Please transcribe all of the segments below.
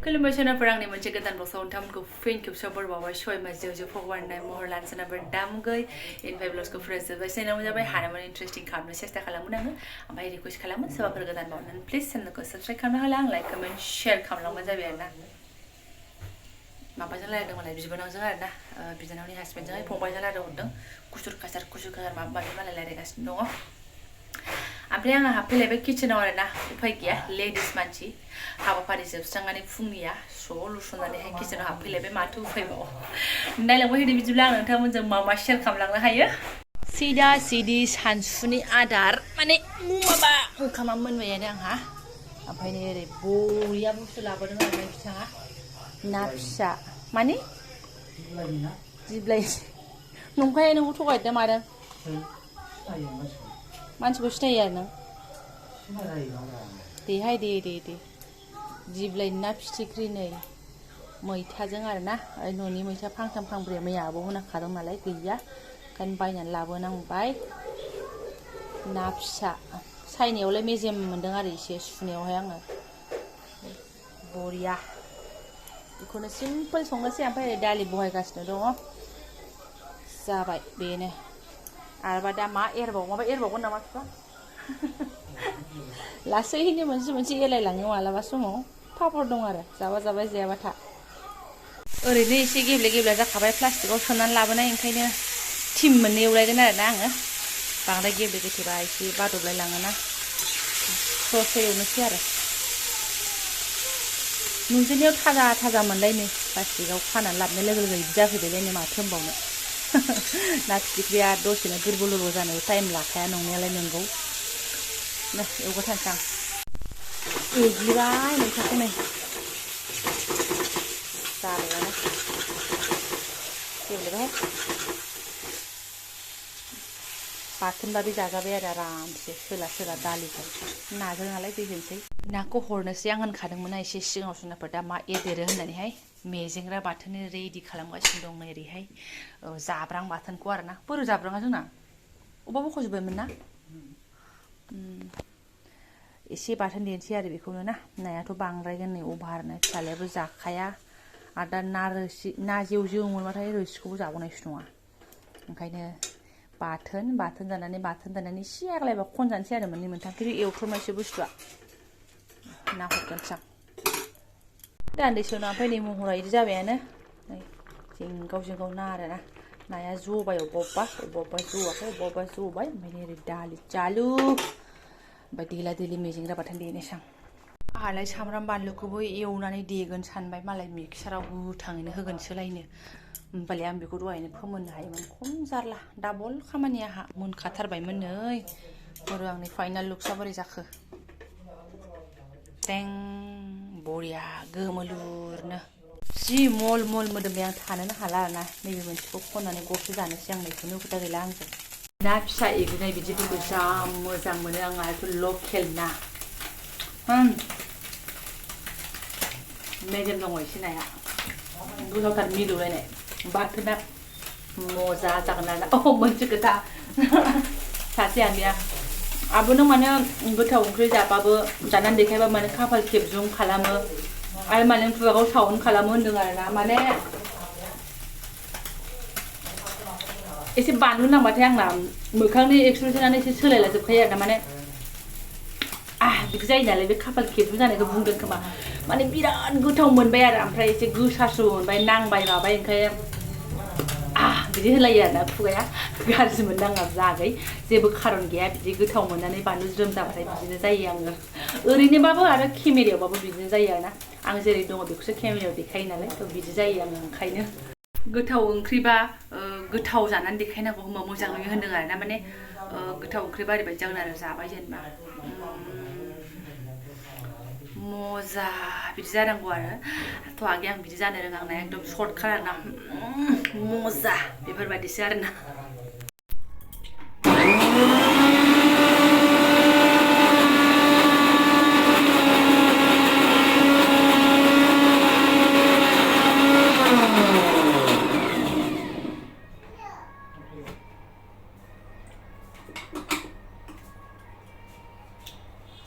खुलुमबाय सोनाफोर आंनि मोनसे गोदान बक्सआव नोंथांमोनखौ फिन खेबसेयाव बरबावबाय सय मास जों फगवाननाय महर लानो सोनाफोर दामगै इनफाइ ब्लग्सखौ फरायजोब्बाय चेनेलाव जाबाय हानायमानि इन्टारेस्टिं खालामनो सेस्था खालामगोन आङो ओमफ्राय रिकुवेस्ट खालामो सोरबाफोर गोदान बावनानै प्लिज चेनेलखौ साबस्क्राइब खालामना होला आं लाइक कमेन्ट शेयार खालामलांबानो जाबाय आरोना माबाजों रायलायदों मालाय बिबोनांजों आरोना बिनानावनि हासबेन्डजोंहाय फंबायजों रायलायहरदों कुसुर कासार माबा माबि मालाय रायलायगासिनो दङ ओमफ्राय आङो हाबफैलायबाय किचेनाव आरोना उफाय गैया लेडिस मानसि हाबाफारि जोबस्रांनानै फुंनिया स' लुसननानैहाय किचेनाव हाबफैलायबाय माथो उफायबाव नायलांबाय होदो बिदिब्ला आं नोंथांमोनजों मा मा शेयार खालामलांनो हायो सिदा सिदि सानसुनि आदार माने माबा ओंखामा मोनबायानो आंहा ओमफ्राय नै ओरै बरिया बुस्थु लाबोदों आरो बिथाङा ना फिसा माने दिब्लाय नंखाय नोंखौ थगायदों मादों मानसिखौ सिनायो आरो नों देहाय दे दिब्लाय ना फिथिख्रि नै मैथाजों आरोना न'नि मैथा फांथाम फांब्रै मैया आबौ होनाखादों नालाय गैया ओंखायनो बायनानै लाबोनांबाय ना फिसा सायनायावलाय मेजेम मोन्दों आरो एसे सुनायावहाय आङो बरिया बेखौनो सिम्पोल संनोसै ओमफ्राय दालि बहायगासिनो दङ जाबाय बेनो आरोबा दा मा एरबावगोन नामा बिफा लासैनो मोनसे एलायलाङो मालाबा समाव पापर दं आरो जाबाय जायाबा था ओरैनो एसे गेब्ले जाखाबाय प्लास्टिकआव सोनानै लाबोनाय ओंखायनो टिम मोननै एवलायगोन आरोना आङो बांद्राय गेब्लेबा एसे बादबलाय लाङोना ससे एवनोसै आरो नुजेननायाव थाजा मोनलायनो प्लास्टिकआव खानानै लाबोनाय लोगो बिदि जाफैबायलायनो माथो होनबावनो ना फिथिख्रिया दसेनो दुरबल जानो टाइम लाखाया नंनायालाय नंगौ ना एवबाय थानोसै आं एग्लिबाय मैथाखौ नै जाबायानो गेब्लेबाय बाथोनबाबो जाजाबाय आरो आरामसे सोला दालिखौ नाजों नालाय दै होनोसै नाखौ हरनोसै आं होनखादोंमोन एसे सिगाङाव सोनाफोर दा मा एदेरो होननानैहाय मेजेंग्रा बाथोन रेडि खालामगासिनो दं नै ओरैहाय जाब्रां बाथोनखौ आरोना बोरो जाब्राङा जोंना अबा बख'जोब्बायमोन ना एसे बाथोन देनोसै आरो बेखौनो ना नायाथ' बांद्रायगोन नै अभारनो फिसालायाबो जाखाया आरो दा ना जेव मोनबाथाय रोसिखौबो जाबावनायसो नङा ओंखायनो बाथोन जानानै एसे आग्लायबा खनजानोसै आरो मोननै मोनथाम खिन्थु एवथ्रमनायसो बुस्थुआ ना हरगोनसै आं दान्दिसेयावनो ओमफ्राय नै महरा बिदि जाबायानो नै जिंगाव ना आरोना नाया जबाय अबेबा जवाखै अबेबा जबाय ओमफ्राय नै ओरै दालि जालु ओमफ्राय देला मेजेंग्रा बाथोन देनोसै आं आंहालाय सामब्राम बानलुखौबो एवनानै देगोन सानबाय मालाय मिक्साराव गोथाङैनो होगोनसोलायनो होमबालाय आं बेखौ दहायनो फोमोननो हायोमोन खम जारला डाबल खामानि आंहा मोनखाथारबायमोन नै हरो आंनि फाइनाल लुक्सआ बोरै जाखो टें बरिया गोमोलुरनो जि मल मोदोमबाय आं थानोनो हाला आरोना नैबे मोनसेखौ खननानै गरसे जानोसै आं नैखौनो खोथा गैला आंजों ना फिसा एग्लिनाय बिदिफोरखौ जा मोजां मोनो आंहा लकेल ना मेजेम दङ एसे नाया गोथावथार मिलौलायनाय बाथोना मजा जागोन आरोना मोनसे खोथा सासे आनैया आब' नों माने गोथाव ओंख्रि जाबाबो जानानै देखायबा माने खाफाल खेबजुं खालामो आरो माने खुगाखौ साउन्ड खालामो होनदों आरोना माने एसे बानलु नांबाथाय आंना मोखांनि एक्सप्रेसनानो एसे सोलायला जोबखायो आरोना माने बिदि जायो नालाय बे खाफाल खेबजुं जानायखौ बुंदों खोमा माने बिराद गोथाव मोनबाय आरो ओमफ्राय एसे गोसासु मोनबाय नांबाय माबाय ओंखायनो बिदि होलायो आरोना खुगाया गाज्रि मोननाङा जागै जेबो खारन गैया बिदि गोथाव मोननानै बानलु ज्रोम जाबाथाय बिदिनो जायो आङो ओरैनोबाबो आरो केमेरायावबाबो बिदिनो जायो आरोना आं जेरै दङ बेखौसो केमेरायाव देखायो नालाय थ' बिदि जायो आङो ओंखायनो गोथाव ओंख्रिबा गोथाव जानानै देखायनांगौ होनबा मोजां नुयो होनदों आरोना माने गोथाव ओंख्रिबा ओरैबायदि जागोन आरो जाबाय जेनेबा मजा बिदि जानांगौ आरो थ' आगै आं बिदि जानो रोङा आंना एकदम सर्ट काट आरोना मजा बेफोरबायदिसो आरोना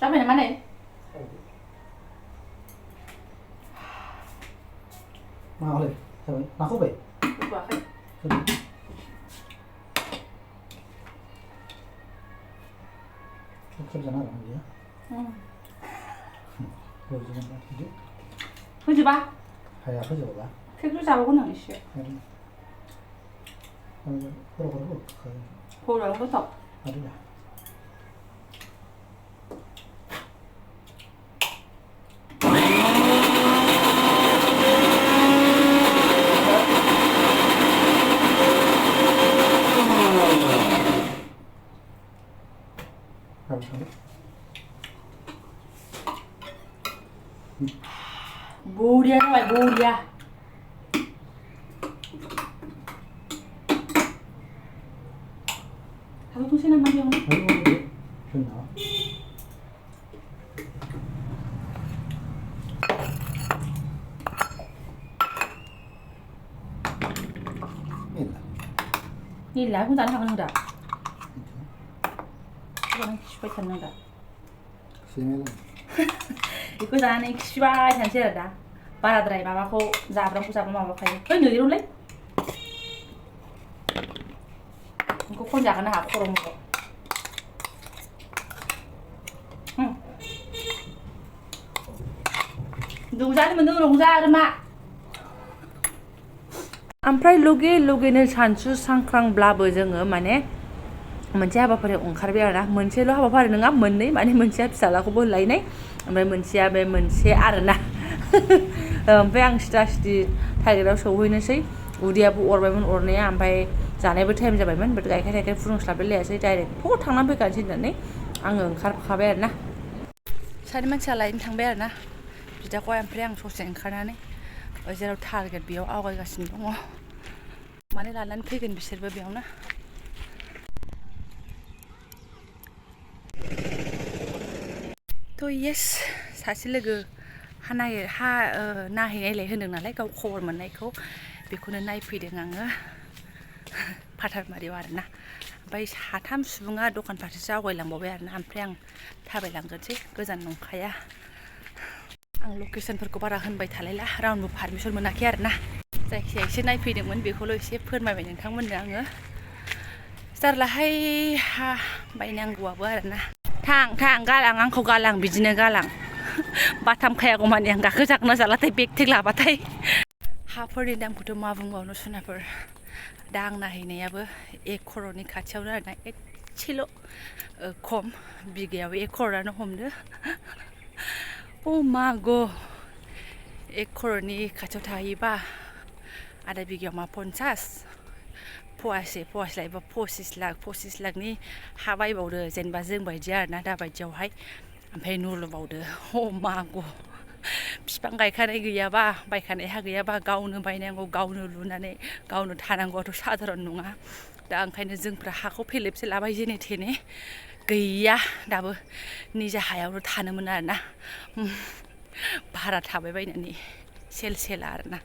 जाबाय नामा नै माबालै जाबाय नाखौ होबाय होबाखै सब जाना आरो बियो होजोबा हाया होजोबा खेबसे जाबावगोन आं एसे खर'आनो गोथाव बरिया जाबाय बरिया थाबथ'सै नामा बेयावनो गैला बेखौनो जानो हागोन नों दा बेखौ खिबाय थानो नों दा बेखौ जानानै खिबाय थानोसै आरो दा बाराद्राय माबाखौ जाब्रामखौ जाब्रा माबाखायो है नोरौलै बेखौ खनजागोन आंहा खर' मख' रंजानो मोनदों रंजा आरो मा ओमफ्राय लगे लगेनो सानसु सांख्रांब्लाबो जोङो माने मोनसे हाबाफारियाव ओंखारबाय आरोना मोनसेल' हाबाफारि नङा मोननै माने मोनसेया फिसालाखौबो लायनाय ओमफ्राय मोनसेया बे मोनसे आरोना ओमफ्राय आं सिथा सिथि टारगेटआव सौहैनोसै उदैयाबो अरबायमोन अरनाया ओमफ्राय जानायबो टाइम जाबायमोन बाट गाइखेर थाइखेर फुदुंस्लाबलायासै डाइरेक्ट थ' थांनानै फैखानोसै होननानै आङो ओंखारखाबाय आरोना सानै मानसिया लायनो थांबाय आरोना बिदाखौहाय ओमफ्राय आं ससे ओंखारनानै जेराव टारगेट बेयाव आवगायगासिनो दङ माने लानानै फैगोन बिसोरबो बेयावनो थ' येस सासे लोगो नायहैनायलाय होनदों नालाय गाव खबर मोननायखौ बेखौनो नायफैदों आङो फाथारमारियाव आरोना ओमफ्राय साथाम सुबुङा दखान फारसेसो आवगायलांबावबाय आरोना ओमफ्राय आं थाबायलांगोनसै गोजान नंखाया आं लकेसनफोरखौ बारा होनबाय थालायला रावनोबो पारमिसन मोनाखै आरोना जायखिजाया एसे नायफैदोंमोन बेखौल' एसे फोरमायबाय नोंथांमोननो आङो जारलाहाय हा बायनांगौआबो आरोना थां गालां आंखौ गालां बिदिनो गालां बाथाम खायागौ मानि आं गाखोजागोन ना जालाथाय बेग थेग लाबाथाय हाफोरनि दामखौथ' मा बुंबावनो सनाफोर दा आं नायहैनायाबो 1 crore खाथियावनो आरोना एसेल' खम बिगायाव 1 crore हमदो अ मा ग 1 crore खाथियाव थाहैबा आधा बिगायाव मा 50 फवासे लायोबा 25 लाखनि हा बायबावदो जेनेबा जों बायदि आरोना दा बायदियावहाय ओमफ्राय न' लुबावदो अ मा ग बिफां गायखानाय गैयाबा बायखानाय हा गैयाबा गावनो बायनांगौ गावनो लुनानै गावनो थानांगौआथ' साधारन नङा दा ओंखायनो जोंफ्रा हाखौ फेलेबसे लाबाय जेने थेने गैया दाबो निजा हायावनो थानो मोना आरोना भारा थाबाय बायनानै सेल आरोना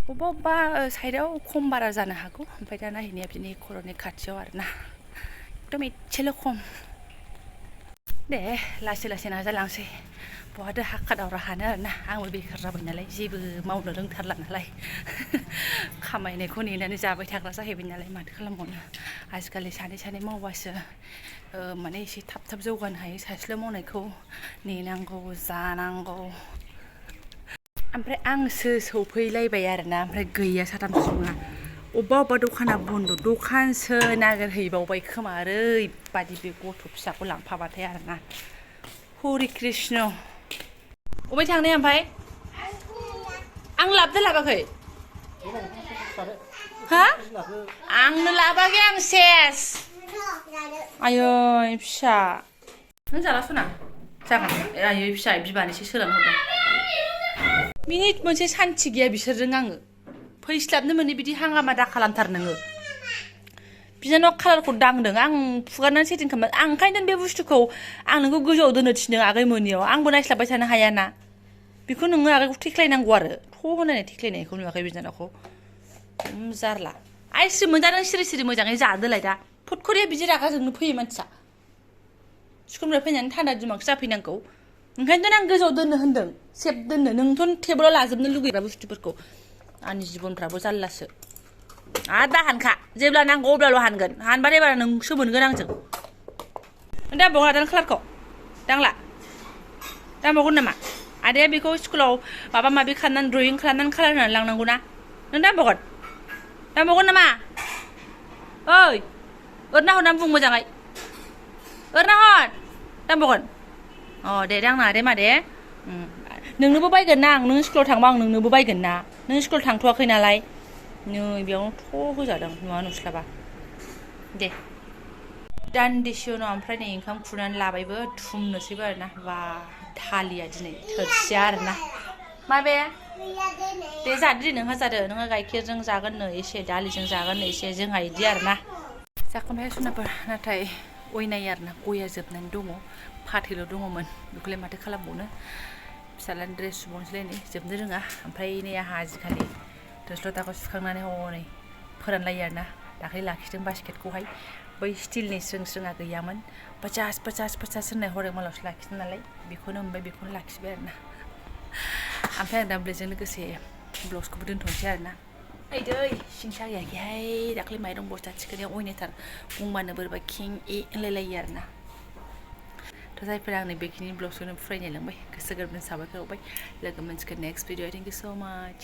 बबेबा साइडआव खम बारा जानो हागौ ओमफ्राय दा नायहैनाया बिदिनो 1 crore खाथियाव आरोना एकदम एसेल' खम दे लासै नाजालांसै बहाथो हा खादावरा हानो आरोना आंबो बेखार जाबाय नालाय जेबो मावनो रोंथारला नालाय खामायनायखौ नेनानै जाबाय थाग्रा जाहैबाय नालाय माथो खालामबावनो आजिखालि सानै मावबासो माने एसे थाब जौगानो हायो सासेल' मावनायखौ नेनांगौ जानांगौ ओमफ्राय आंसो सौफैलायबाय आरोना ओमफ्राय गैया साथाम सुबुङा अबेबा दखाना बन्द दखानसो नागिरहैबावबाय खोमा ओरैबादि बे गथ' फिसाखौ लांफाबाथाय आरोना हरि कृष्ण अबे थांनाय ओमफ्राय आं लाबोदो लाबाखै हा आंनो लाबाखै आं सेस आयै फिसा नों जाला सना जागोन आयै फिसा बिमानोसो सोलांहरदों मिनिट मोनसे सान्थि गैया बिसोरजों आङो फैस्लाबनो मोनै बिदि हांगामा दा खालामथार नोङो बिनानाव कालारखौ दांदों आं फुगारनानै सेटिं खालामबाय आं ओंखायनो बे बुस्थुखौ आं नोंखौ गोजौआव दोननो थिनदों आगै मोनियाव आंबो नायस्लाबबाय थानो हायाना बेखौ नोङो आगैखौ थेख्लायनांगौ आरो थ' होनानै थेख्लायनायखौ नुवाखै बिनानावखौ जारला आइस्रि मोनजादों सिरि मोजाङै जादोलाय दा फुटखरिया बिदि रागा जोंनो फैयो मानसिया स्कुलनिफ्राय फैनानै थान्दा दिमागसो जाफैनांगौ ओंखायनोथ' आं गोजौआव दोननो होनदों सेफ दोननो नोंथ' टेबोलाव लाजोबनो लुगैग्रा बुस्थुफोरखौ आंनि जिबनफ्राबो जारलासो आरो दा हानखा जेब्ला नांगौ अब्लाल' हानगोन हानबाथाय बारा नोंसो मोनगोन आंजों दा बहा दान खालारखौ दांला दांबावगोन नामा आदाया बेखौ स्कुलाव माबा माबि खालामनानै ड्रयिं खालामनानै कालार होनानै लांनांगौ ना नों दांबावगोन नामा ओइ ओरैनो हरनानै बुं मोजाङै ओरैनो हर दांबावगोन दे दांना दे मा दे नोंनोबो बायगोन ना आं नों स्कुलाव थांबा आं नोंनोबो बायगोन ना नों स्कुल थांथ'वाखै नालाय नै बेयावनो थ' होजादों नुवा नुस्लाबा दे दान्दिसे उनाव ओमफ्राय नै ओंखाम खुरनानै लाबायबो थुमनोसैबो आरोना बा थालिया दिनै थोरसिया आरोना माबे दे जादो दे नोंहा जादो नोंहा गाइखेरजों जागोननो एसे दालिजों जागोननो एसे जोंहा इदि आरोना जाखांबाय सुनाफोर नाथाय अयनाय आरोना गया जोबनानै दङ फाथैल' दङमोन बेखौलाय माथो खालामबावनो फिसालानि ड्रेस सुबावनोसैलाय नै जोबनो रोङा ओमफ्राय नै आंहा आजिखालि थोरसि लथाखौ सुखांनानै हनै फोरानलायो आरोना दाख्लै लाखिदों बास्केटखौहाय बै स्टिलनि स्रों स्रोङा गैयामोन 50 होननाय हरै मालावसो लाखिदों नालाय बेखौनो मोनबाय बेखौनो लाखिबाय आरोना ओमफ्राय आं दा बेजों लोगोसे ब्लाउसखौबो दोनथ'नोसै आरोना ओइ दै सिंसा गैयाखैहाय दाख्लै माइरं बस्था थिखोनायाव अयनायथार गंबानो बोरैबा खें होनलायलायो आरोना थ' जायफोरा आंनि बेखिनि ब्लगखौनो फरायनो लांबाय गोसो गोरबोनि साबायखर बावबाय लोगो मोनसिगोन नेक्स्ट भिडिअ थेंक इउ स' माच